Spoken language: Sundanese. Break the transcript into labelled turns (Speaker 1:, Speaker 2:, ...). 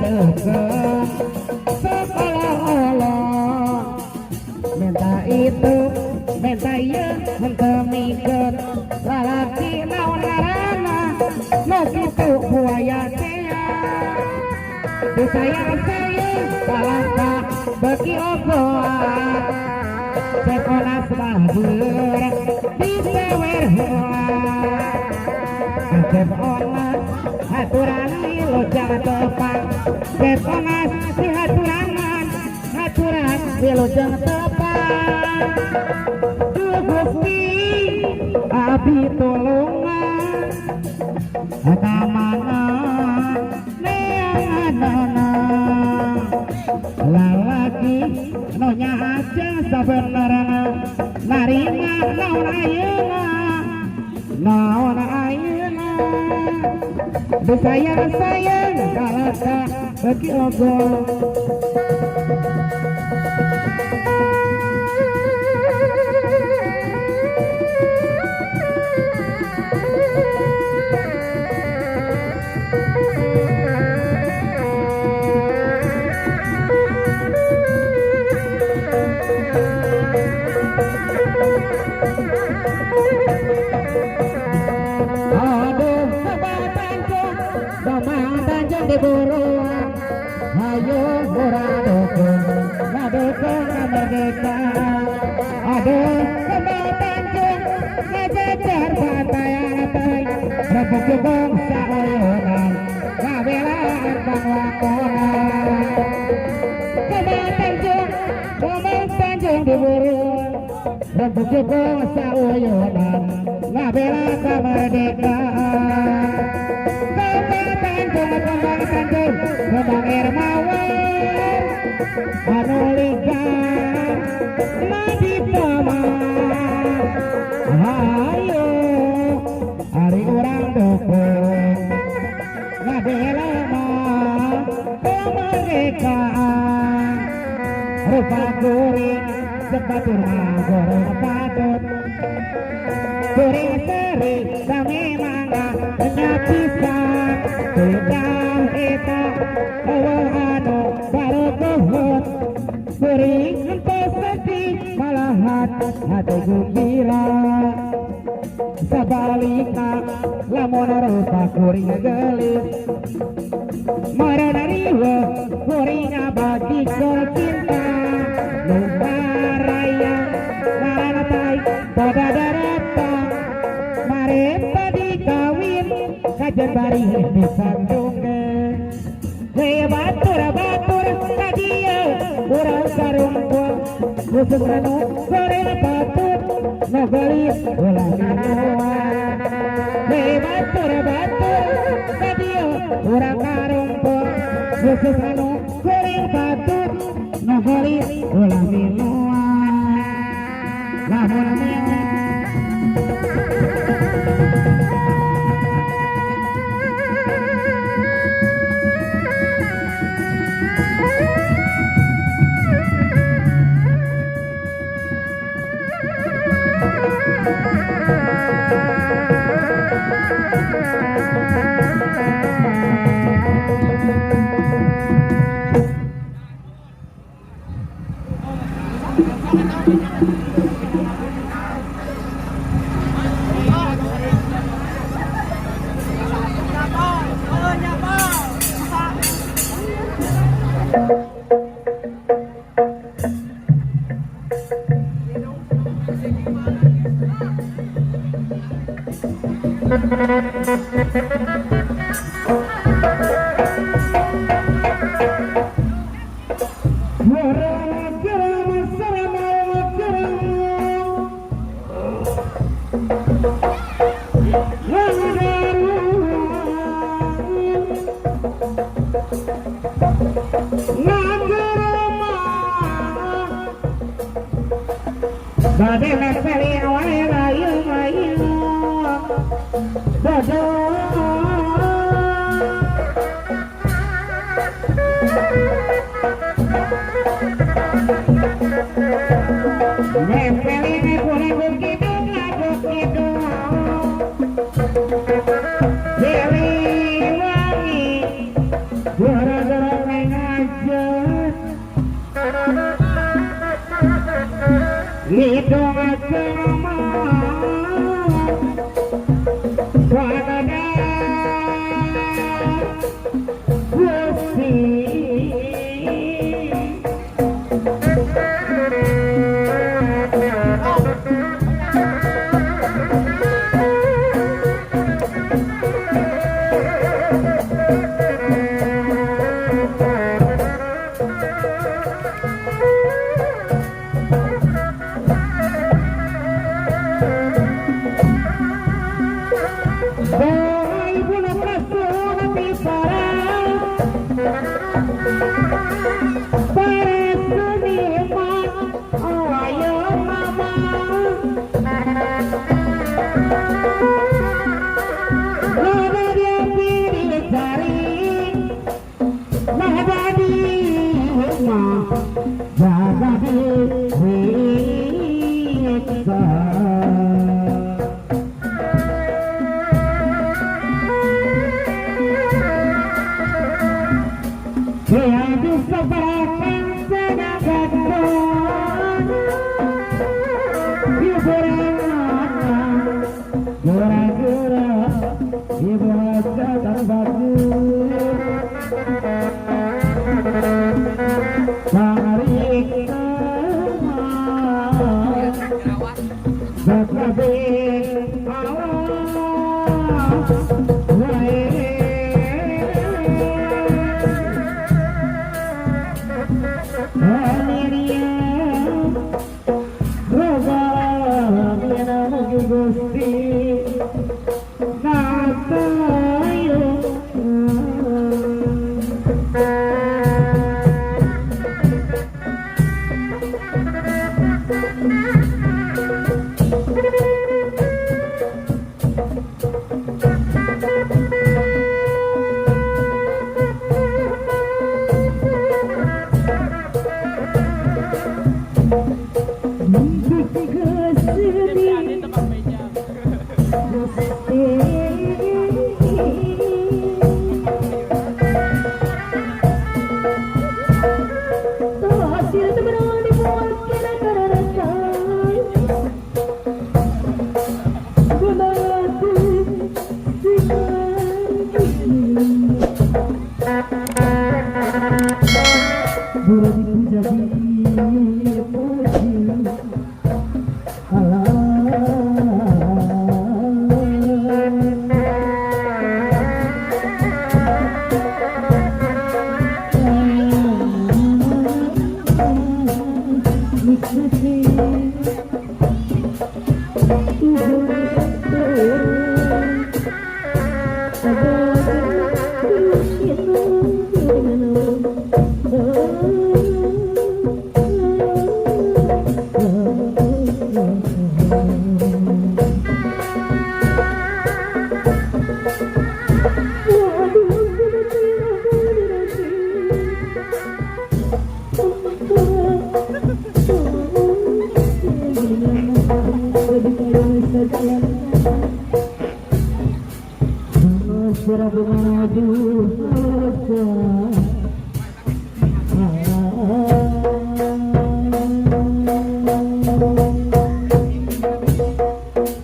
Speaker 1: dukung sekolah-olah minta itu minta ieu henteu mikeun lalaki naon ngaranna nu kitu buaya teh disayang-sayang kalangka beuki ogoan sekolah bager disewer heula Cep Onas aturan wilujeng tepang. Cep Onas dihaturanan aturan wilujeng tepang. Duh Gusti abdi tulungan ka mana neanganana lalaki nu nyaah sabenerna narima naon ayeuna naon ayeuna disayang-sayang kalaka beuki ogol. Aduh Kembang Tanjung, Kembang Tanjung diburuan. Hayo urang dukung, ngadukung kemerdekaan. Aduh Kembang Tanjung, ngajajar pantayan teh. Rembug jubung sauyunan, ngabelaan panglakonan. Kembang Tanjung, Kembang Tanjung diburuan. Rembug jubung sauyunan, ngabela kemerdekaan. Kembang Tanjung, Kembang Tanjung, Kembang air mawar anu ligar madi paman. Hayo ari urang dukung ngabela mah kemerdekaan. Rupa kuring sebatur goreng patut kuring seri sami mangga pisan sudah eta eueuh anu barokohot kuring henteu sedih malahan hate gembira. Sabalikna lamun rupa kuring geulis meureun riweuh kuring ngabagikeun cinta nu barayang ngaranna tai pada darata mareta dikawin kajen bari disandungkeun. We batur batur ka dieu urang sarumpul khusus anu goreng patut nu geulis ulah minuan. We batur batur ka dieu urang karumpul khusus anu goreng patut nu geulis ulah minuan lamun minum. Bade nempelin wae layu-layu bodoh. Nempelin kuring kidung laduk kidung Dewi wangi gara-gara